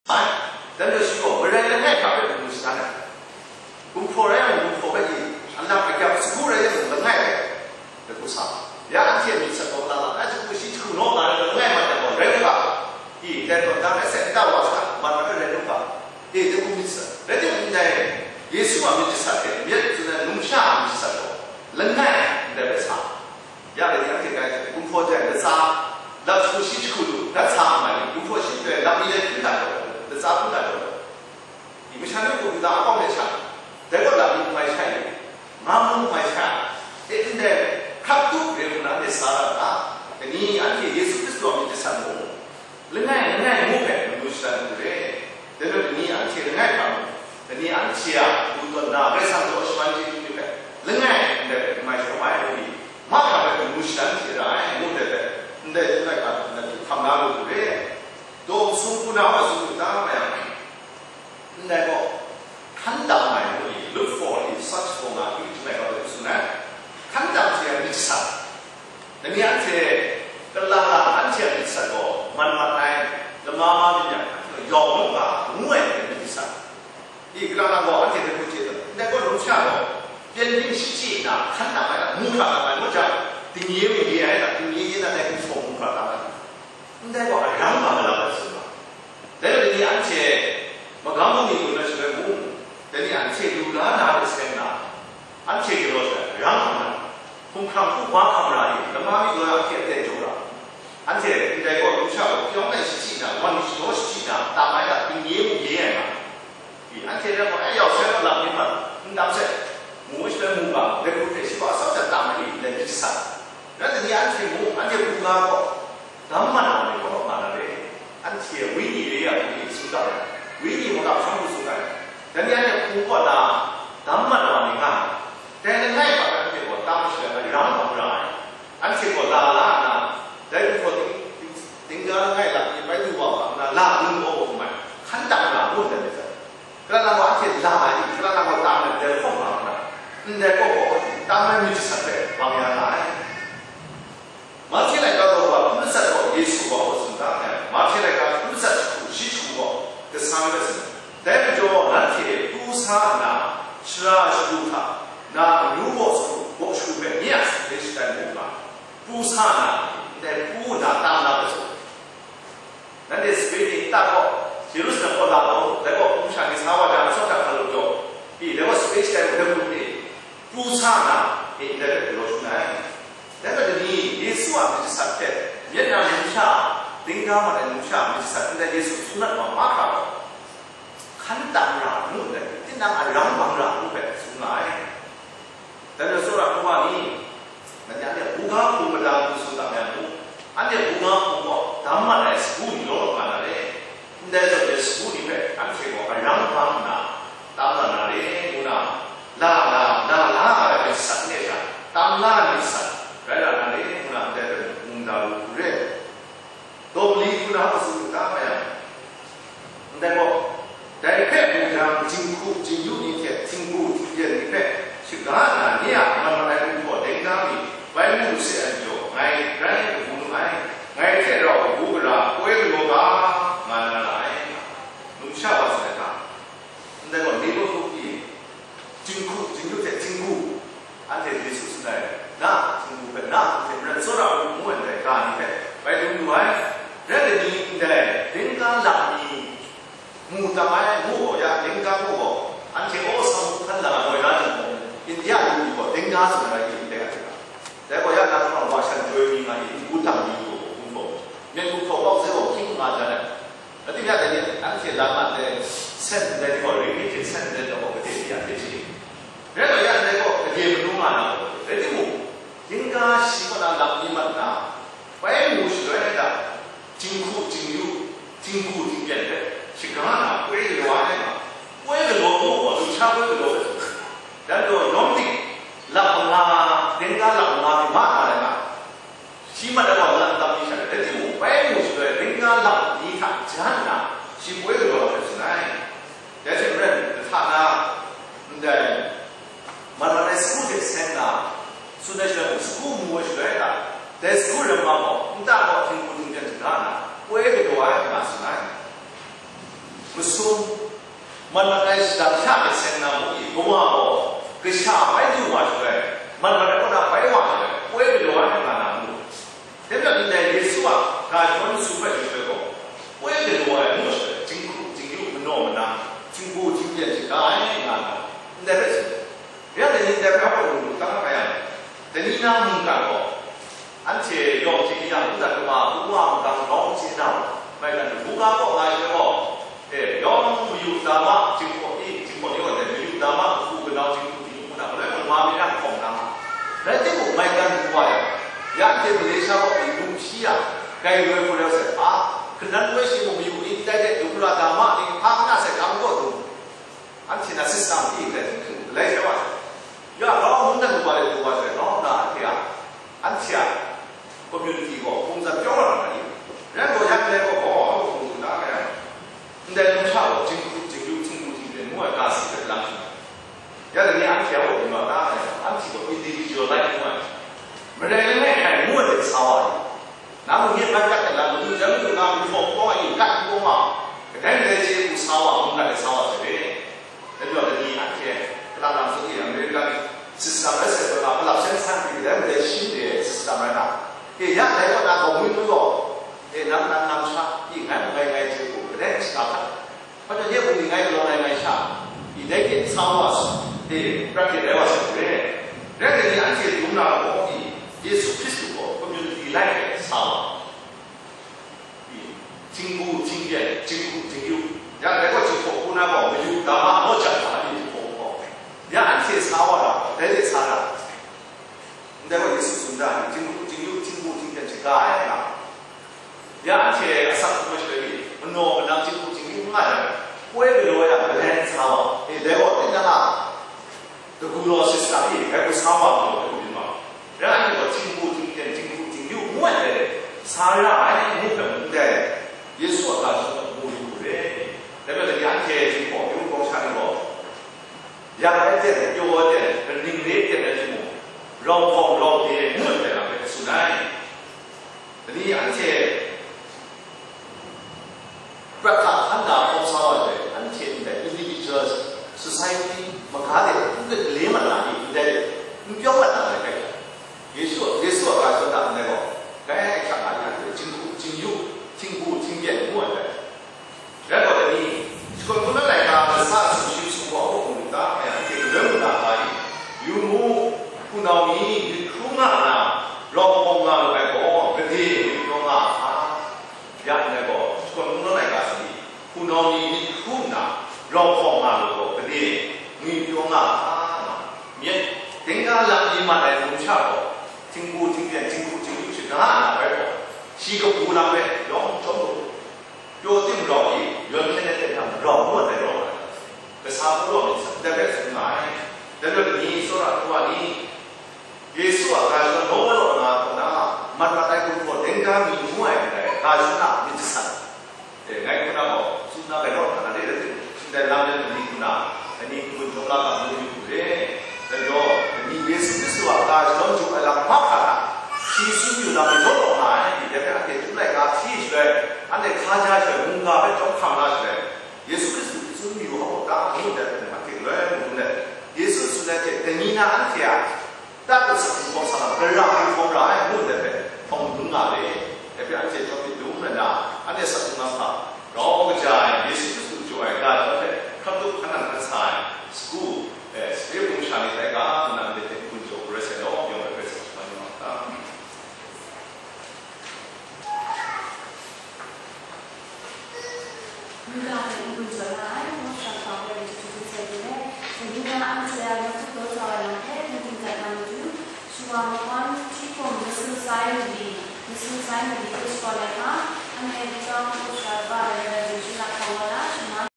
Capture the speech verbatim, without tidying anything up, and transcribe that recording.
Dai, dan da shi gaw, marai langai hkra hpe mu shadan ai. Gumhpraw rai yang, gumhpraw hpe i, anak akyang sagu rai yang, langai hpe, lagu sa. Ya anhte myit sat gaw, la la, a jahku shi jahku naw nga rai, langai mat yang gaw, rai u ga. I, dai tawn dan, rai sai, nta wa sa, mat mat rai u ga. E, lagu myit sat. Rai timung, ndai, Yesu a myit jasat hte, myit tsun ai numsha a myit jasat gaw, langai, ndai hpe sa. Ya, dai ni anhte kai hte, gumhpraw jai latsa, lap jahku shi jahku lu, dat sa nga ni, gumhpraw shi jai lap mi lai hkun dat gaw, latsa hkun dat gaw. Di masha ni gaw, Yuda akawng de sha, dai gaw lap mi n mai shai, nga mu n mai shai, e, ndai, hkrak tup re hkun na, anhte sa ra nna, dai ni anhte Yesu Hkristu a myit jasat mu. Langai, langai ngu hpe manu shadan hku re. Dai majaw, dai ni anhte langai hkra mu, dai ni anhte a lu tawn na, Karai Kasang kaw shaman chyeju ni hpe, langai ndai hpe n mai sharawng ai, ngu pyi, mahkra hpe manu shadan hte ra ai, ngu ndai hpe, ndai hte laika hkam na lu hku re. Daw sung hku na wa sung hku ta ma yang, ndai gaw, hkan dang ai ngu ni, look for in such for nga, hpyi hpyi ai gaw, tsun ai. Hkan dang hte myit jasat. Dai ni anhte, kala la anhte a myit jasat gaw, man mat ai, lama ma myit yang, yawng lu ga, ngu ai myit jasat. I, kala la gaw, anhte hpe hku chye dan, ndai gaw, numsha gaw, pyen ning shi chye nna, hkan dang ai, mu hkra dang ai, ngu jang, dingye mu ye ai, dingye ye na, dai hku mu hkra dang ai. Ndai gaw, arang nga ma la ai, tsun ga. Dai majaw, dai ni anhte magam bungli gun ai shaloi mung, dai ni anhte lu la na ai seng na, anhte galaw shaloi, arang hkam na, hkumhkrang hku wa hkam ra ni, lama mi gaw anhte aten jaw ra, anhte ndai gaw, numsha gaw, pyawng ai shi chyi na, wan shadaw shi chyi na, tam ai ga, dingye mu ye ai nga, i, anhte rai gaw, ai yau sai gaw, lam ni hpan, n dam sai, mu shaloi mu ga, dai hku hte shi gaw, atsawm hte tam ai ni, ndai myit jasat. Rai nna, anhte mung, anhte hpung ga gaw, dam mat ai ni gaw nga na re. Anhte a wenyi re ai ni tsun ga ai, wenyi makam shanhku tsun ga ai. Dai ni anhte hpung kaw na, dam mat ai ni nga ai. Dai langai hkra anhte gaw tam shaloi, arang hkam ra ai. Anhte gaw la la nna, dai gumhpraw ting, ting, ting ga langai lap ni bai du wa hkra nna, la gun gaw hkum ai, hkan dang na, ngu ndai myit hta. Kala na gaw anhte la ai, kala na gaw tam ai, dai hkawm nga hkra, ndai gaw gaw, tam ai myit jasat hpe bang ya nga ai. Mahte laika gaw wa hkun matsat gaw Yesu gaw a tsun da ai. Mahte laika hkun matsat jahku shi jahku gaw, Kasang hpe tsun. Dai majaw, nanhte pru sa nna, shara shagu hta, na amyu gaw shagu, gaw shagu hpe nye a sape shatai mu ga, pru sa nna, ndai pru nna tam na hpe tsun. Nanhte sape ni nta gaw, Yerusalem kaw la gaw, dai gaw hpung sha ni sa wa jang, atsawm hta hkra lu jaw, pyi, dai gaw sape shatai hpe hpung ni, pru sa na, e, ndai hpe galaw shangun ai. Dai hpe dai ni, Yesu a myit jasat hte, myen na numsha, dingga mat ai numsha a myit jasat, ndai Yesu tsun dat wa mahkra gaw, hkan dang ra ngu ndai, tinang arang bang ra ngu hpe tsun nga ai. Dai majaw, tsawra hkungga ni, nanhte anhte buga hpung madan hku tsun dang yang mung, anhte buga hpung gaw dam mat ai sagu ni law law nga na re. Ndai zawn e sagu ni hpe anhte gaw arang bang nna, tam na na re, ngu na, la la, la la ai myit jasat n re sha, tam la ai myit jasat rai la na re, ngu na, ndai hpe mungdan lu hku re. Daw mali hku na hpa tsun lu ga ma yang, ndai gaw, dai hpe mu jang, jinghku jingyu ni hte htingbu htingden ni hpe shaga nna, nye a man mat ai gumhpraw dingda mi bai mu lu se ai majaw, ngai grai kabu nu ai, ngai hte rau kabu gara poi galaw ga, nga na ra ai. Numsha wa tsun ai hta, ndai gaw, ni gaw hkrup pyi, jinghku jingyu hte htingbu, anhte Yesu tsun ai, na htingbu hpe na hku hte maren tsawra u ngu ai ndai ga ni hpe bai dum lu ai. Rai nna ni ndai dingga lap ni mu tam ai, mu gaw ya, dingga mu gaw, anhte aw sam hkan la ai moi na ni mung, India lu ni gaw dingga tsun ai ni ndai ga hte ga. Dai gaw ya, na hkawng wa shan joi mi nga ni, ngu tam ni gaw, ngu gaw, myen gumhpraw kau sai gaw hkying nga jan ai. Rai timung, dai ni anhte lam a ndai sen ndai gaw, ring hte sen ndai gaw, gade ni a hte chye. Rai nna, ya ndai gaw, gade manu nga na gaw, rai timung, dingga shi kaw na lam ni mat nna, bai mu shaloi da, jinghku jingyu, jingbu jingpyen hpe shaga na, poi galaw ai nga, poi galaw gaw, lusha poi galaw ai. Dan gaw, yawng dik lap manga, dingga lap manga hte ma na rai nga, shi mat ai wa, lam tam ni sha rai timung, bai mu shaloi, dingga lap ni hta jan nna, shi poi galaw ai hpe tsun ai. Dai hte maren, lahta na, ndai, man mat ai sagu hte seng nna, tsun ai shaloi mung, sagu mu ai shaloi hta, dai sagu ramma gaw, nta gaw htingbu htingpyen hta na, poi galaw ai, nga tsun ai. Masum, mat mat ai shadang sha myit seng na mu i, kawa gaw, kasha bai du wa shaloi, mat mat ai kaw na bai wa shaloi, poi galaw ai nga na mu. Dai majaw, ndai Yesu a ga shadawn su hpe shaloi gaw, poi galaw ai mu shaloi, jinghku, jingyu, manaw manang, jinghku, jingpyen, shaga ai nga na, ndai hpe tsun. Ya, dai ni dai hpe hpa lu lu kang ai yang, dai ni na mungkan gaw, anhte yawng hte yang nta kaba, bu wa mungkan rawng hte na, maigan kabu ga kaw nga ai gaw, e, yawng mayu dama, jinghpaw ni, jinghpaw ni gaw dai mayu dama, kabu kanau jinghku ni, ngu na, galoi mung ma mi rang hkawm na ma. Rai timung, maigan bu wa yang, ya anhte Malaysia kaw ni lu shi yang, gai loi hku rau sai, a, kanan loi shi mung mayu ni, dai dai du la dama ni, hpa na sai, kang kaw du. Anhte na system pyi ndai hte hkring galai hte wa, ya grau mungdan kawa le kawa hte grau nna anhte a, anhte a community gaw hpung zan pyaw wa na ni? Rai gaw, ya ndai gaw gaw, hpung lu na ga yang, ndai numsha gaw jinghku, jingyu, htingbu, htingpyen ngu ai ga si hpe lang hkring ai. Ya dai ni anhte a gaw, ngu na ga yang, anhte gaw individual life ngu ai, marai langai hkrai ngu ai hte sa wa ni? Nang mung nye bai kat ai lam, mung jan mung nga, mung hpawng hpawng ai, kat hpawng nga, kadai kadai hte hku sa wa, mung kat ai sa wa hte re. Dai majaw, dai ni anhte, Kalang Lam Sung e, American system rai sai pyi na, kalap seng san hte kadai kadai shim de system rai na, e, ya dai kaw na gaw, mung mung gaw, e, nang, nang, nang sha, e, ngai mung ngai ngai hte hku, kadai shaga hkat. Hpa tawn, nye hpung ni ngai galaw ai ngai sha, i dai hte sa wa, e, prat hte rai wa sai hku re. Rai nme ni, anhte dum na gaw, i, Yesu Hkristu gaw community life e sa wa, i, htingbu, htingpyen, jinghku, jingyu, ya dai gaw jinghpaw hku na gaw, mayu dama, naw jan hta ni jinghpaw hku gaw, ya anhte sa wa ra, dai hte sa ra. Ndai gaw Yesu tsun da ai, jing-, jingyu, jingbu, jingpyen shaga ai nga. Ya anhte asak hkrum ai shaloi ni, manaw manang jingbu jingyu n nga ai, poi galaw ai a, galen sa wa, e, dai gaw, tinang a, dagu law sisa e, dai hku sa wa, ngu ai hku rin ma. Ya anhte gaw jingbu, jingpyen, jingbu, jingyu ngu ai dai, sa ra ai, ngu hpe mung ndai, Yesu a ga shadawn mu yu hku re. Dai hpe, anhte jingpawng, yubak sha ni gaw, yak ai ten, pyaw ai ten, kaning re ten rai timung, rau hkawm rau de ngu ai hpe na hpe tsun ai. Dai ni anhte prat hta hkan na hkawm sa wa ai, anhte ndai individual, society, maga de n gale mat na ni, ndai n pyaw mat na ai hpe, Yesu, Yesu a ga shadawn hta ndai gaw, dai ahkyak nga ni a hte, jinghku, jingyu, htingbu, htingpyen ngu ai hpe. Rai gaw, dai ni, shakawn hpung na laika, lasa sumshi sumwa hkawhkung nta, anhte galoi mung na ga i, yu mu, hpunau ni myit hkru nga nna, rawng hkawm nga lu ai gaw, gade myit pyaw nga a hka? Ya ndai gaw, shakawn hpung na laika sa ni, hpunau ni myit hkru nna, rawng hkawm nga lu gaw, gade myit pyaw nga a hka? Myit, dingga lam li mat ai numsha gaw, htingbu, htingpyen, jinghku, jingyu shaga na bai gaw, shi kabu lam rai, yawng chyawm lu. Pyaw tim rau i, yawn hkyen ai hte hkrang rau ngu ai rai rawng ai. Kasa hku rawng myit sa, ndai hpe tsun nga ai. Dai majaw, dai ni tsawra ai wa ni, Yesu a ga shadawn naw law na htaw na, mat mat ai gumhpraw dingga mi ngu ai ndai ga shadawn a myit jasan, e, ngai hku na gaw, tsun na rai rawt na, na re rai timung, shingtai lam rai ni hku na, dai ni n-gun hkrum la ga ngu yu hku re. Dai majaw, dai ni Yesu Hkristu a ga shadawn jaw ai lam mahkra hta, shi tsun yu na majaw law nga ai, dai hpe anhte Chyum laika hpyi shaloi, anhte hkaja shaloi, mungga hpe chyawm hkam la shaloi, Yesu Hkristu tsun yu hkawhkam ta ngu ndai hpe anhte galoi mung let, Yesu tsun ai hte, dai ni na anhte a, tak asak hkawm sa na, gara ai hkawm ra ai ngu ndai hpe, hpawng dum nga le, dai hpe anhte chyawm myit dum rai nna, anhte asak hkungga hpa, grau kaja ai, Yesu Hkristu jaw ai ga shadawn hpe hkap tup hkan nang hkan sa ai, sagu, e, sape hpung sha ni tai ga, ngu na anhte hte n-gun jaw hku rai sai law, yawng ai hpe sa shaman yu nga ta. Yuda hpe n-gun jaw na ai, Mawsha hpa hpe rai jahtum sai du let, Yuda anhte a yawng htup taw jau ai lam hpe n-gun dat na matu, shawa makwan, hti hkum, masu sai mali, masu sai mali hte shakawn ai hta, anhte lachyawng, Mawsha